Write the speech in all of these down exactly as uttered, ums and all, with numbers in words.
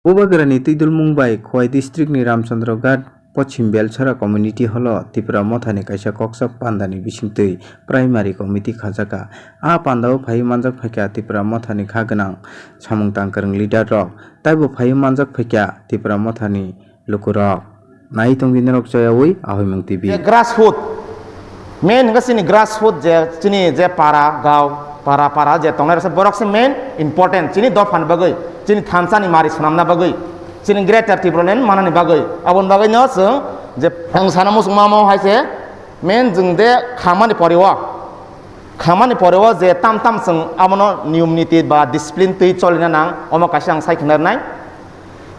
Bubagrani twidulmung bai Khowai district ni Ramchandra Ghat Pochim Belchara community hall o Tipra Motha ni kaisa koksak panda ni bisingtwi primary committee khajaka. A panda o phaiwi manjak phaikha Tipra Motha ni kha gwnang samung tangkwrwng leader rok, taibo phaiwi manjak phaikha Tipra Motha ni lukurok. Nai tongdi norok choyawi Ahoimung T V. Je grassroot, main hwnkhe chini grassroot je chini je para gao, para para je tongnai rok se borok se main important chini dophani bagwi, chini thansa ni mari swnamna bagwi, chini Greater Tipraland manani bagwi. Aboni bagwi no chwng je ang sana muchung mamo hai se main jwng de khamani pori o, khamani pori o je tam tam chwng abono niyom niti ba discipline twi cholina nang, omo kaisa ang sai khna rwnai.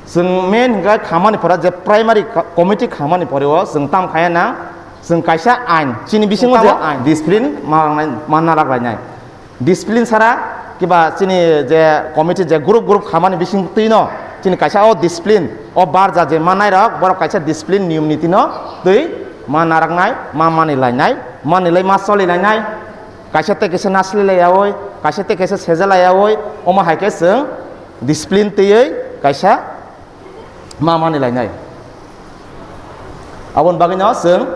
Chwng main hwnkhe khamani pora je primary ka-, committee khamani pore o chwng tam khaya na, chwng kaisa ain, chini bisingo je ain, discipline ma-, manna rok lainai. Discipline sara kiba chini je committee je group group khamani bising twi no chini kaisa o discipline, o barja je manai rok borok kaisa discipline niyom niti no twi ma naraknai, ma mani lainai, mani lai ma choli lainai. Kaisa tei kaisa nasli laiyawi, kaisa tei kaisa seja laiyawi, omo hai khe chwng discipline twiwi kaisa ma mani lainai. Aboni bagwino chwng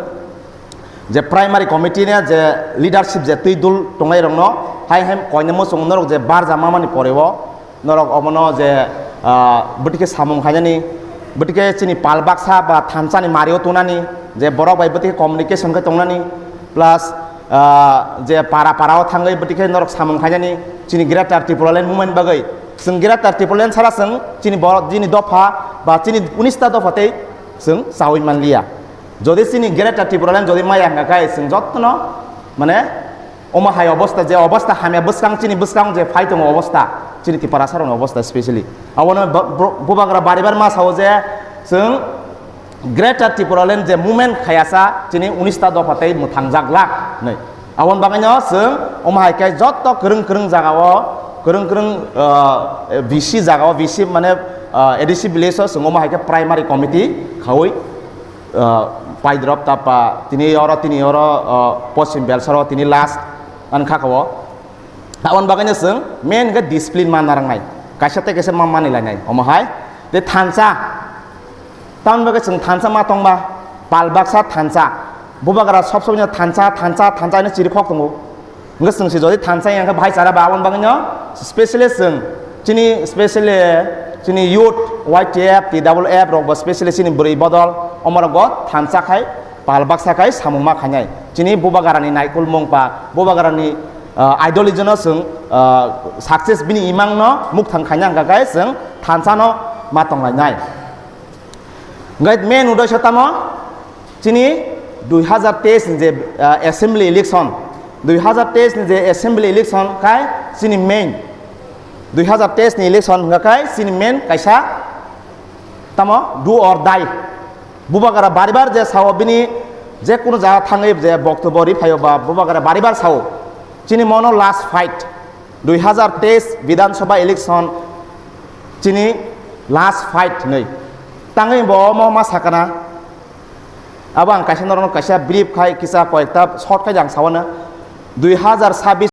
je primary committee ni je leadership je twi dul tongnai rokno hai hai koinwi muchung norok je barja ma mani pore o norok omono je, ah, bwtwi khe samung khainani, bwtwi khe chini pal baksa ba thansa ni mari o tongnani, je borok bai bwtwi khe communication khe tongnani, plus, ah, je para para o thangwi bwtwi khe norok samung khainani chini Greater Tipraland movement bagwi. Chwng Greater Tipraland sara chwng chini borok, chini dopha ba chini unis ta dopha tei chwng chawi manliya. Jodi chini Greater Tipraland jodi maya hwnkha khe chwng jottono mane omo hai obosta je obosta hamya bwskang chini bwskang je phai tongo obosta chini Tiprasa rokni obosta specially. Abono bo-, bo-, bubagra bari bar ma sao je chwng Greater Tipraland je movement khayasa chini unis ta dopha tei mwthangjaklak hinwi. Aboni bagwino chwng omo hai khe jotto kwrwng kwrwng jagao, kwrwng kwrwng, ah, V C jagao, V C mane, ah, A D C village o chwng omo hai khe primary committee khaui, ah, Paidrop Tapa, tini oro, tini oro, ah, Poschim Belcharo tini last ani kha o. Aboni bagwino chwng main khe discipline ma narangnai, kaisa tei kaisa ma mani lainai. Omo hai tei thansa, tamni bagwi chwng thansa ma tongba, pal baksa thansa, bubagra sob sob no thansa, thansa, thansa hino chiri khok tongo. Hwnkhe chwng se jodi thansa ya hwnkhe bahai chara ba, aboni bagwino specially chwng chini specially chini youth Y T F, T double F rok bo specially chini bwrwi bodol omorok bo thansa khai pal baksa khai samung ma khainai. Chini bubagrani naikolmung ba bubagrani, ah, ideology no chwng, ah, success bini imang no mukthang khaina hwnkha khe chwng thansa no ma tonglainai. Hwnkhe main uddesho tamo chini dui hazar teis ni je, ah, assembly election, dui hazar teis ni je assembly election khai chini main, dui hazar teis ni election hwnkha khai chini main kaisa tamo do or die. Bubagra bari bar je sao bini je kunu jaga thangwi je boktobbo ri phaio ba bubagra bari bar sao chini mono last fight. Dui hazar teis Bidhan Sabha election chini last fight hinwi. Tangwi bo omo ma sakana. Abo ang kaisa norokno kaisa brief khai kisa koyekta short khai ang sawana. Dui hazar sabbish